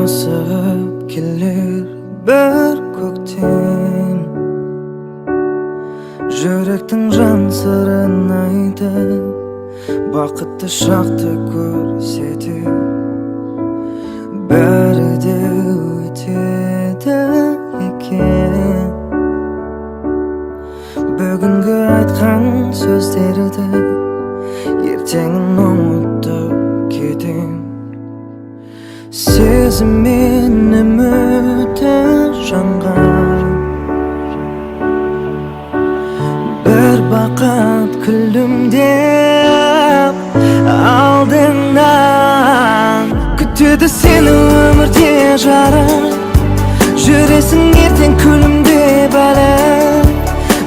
Асығып келер бір көктем, жүректің жан сырын айтып, бақытты шақты көрсетер. Бәрі де өтеді екен. Бүгінгі айтқан сөздерді ертеңін ұмытып кетем. Сезіммен үміті жанған, бір бақыт күлімдеп алдыңнан. Күтеді сені өмірде жарық, жүресің ертең күлімдеп әлі.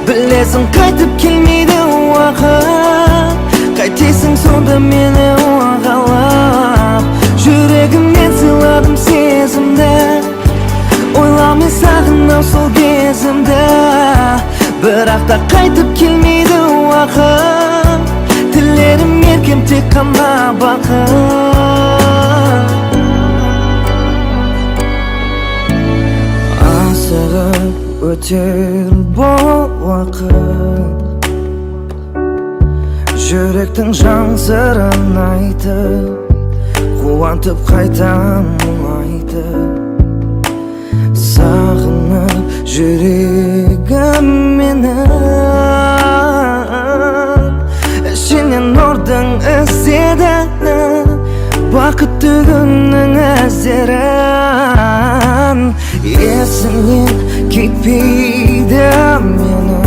Білесің, қайтып келмейді уақыт, қайтесің сонда мені уағалап. Жүрегімнен сыйладым сезімді, ойламай сағынам сол кезімді. Бірақ та қайтып келмейді уақыт, тілерім еркем тек қана бақыт. Асығып өтер бұл уақыт, жүректің жан сырын айтып, қуантып қайта мұңайтып. Сағынып жүрегім менің, ішінен нұрдың іздеді, бақытты күннің іздерін. Есімнен кетпейді менің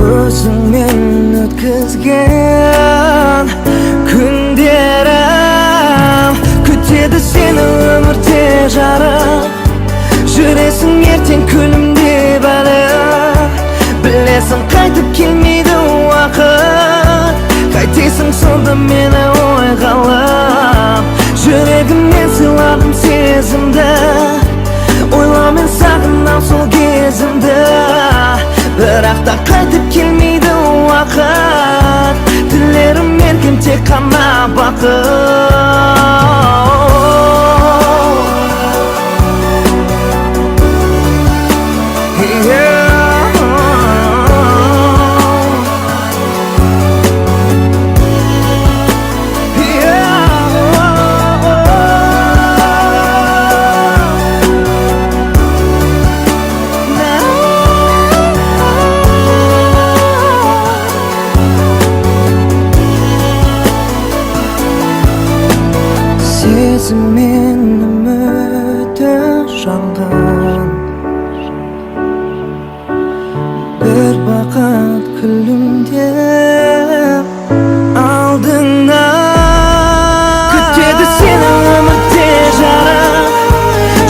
өзіңмен өткізген күндерім. Күтеді сені өмірде жарық, жүресің ертең күлімдеп әлі. Білесің, қайтып келмейді уақыт, қайтесің сонда мені ойға алып. Жүрегімнен сыйладым сезімді, ойламен сағынам сол кезімді. Бірақ та қайтып келмейді уақыт, тілерім еркем тек қана бақыт. Сезіммен үміті жанған, бір бақыт күлімдеп алдыңнан. Күтеді сені өмірде жарық,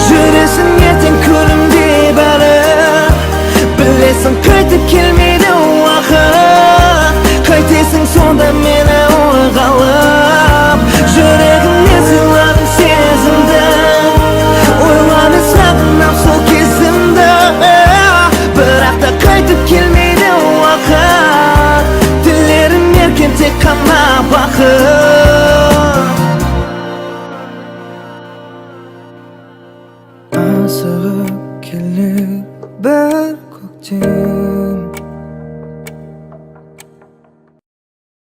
жүресің ертең күлімдеп әлі. Білесің, қайтып келмейді уақыт, қайтесің сонда мені ойға алып. Жүрегімнен сыйладым сезімді, ойламай сағынам сол кезімді. Бірақ та қайтып келмейді уақыт, тілерім еркем тек қана бақыт. Асығып келер бір көктем.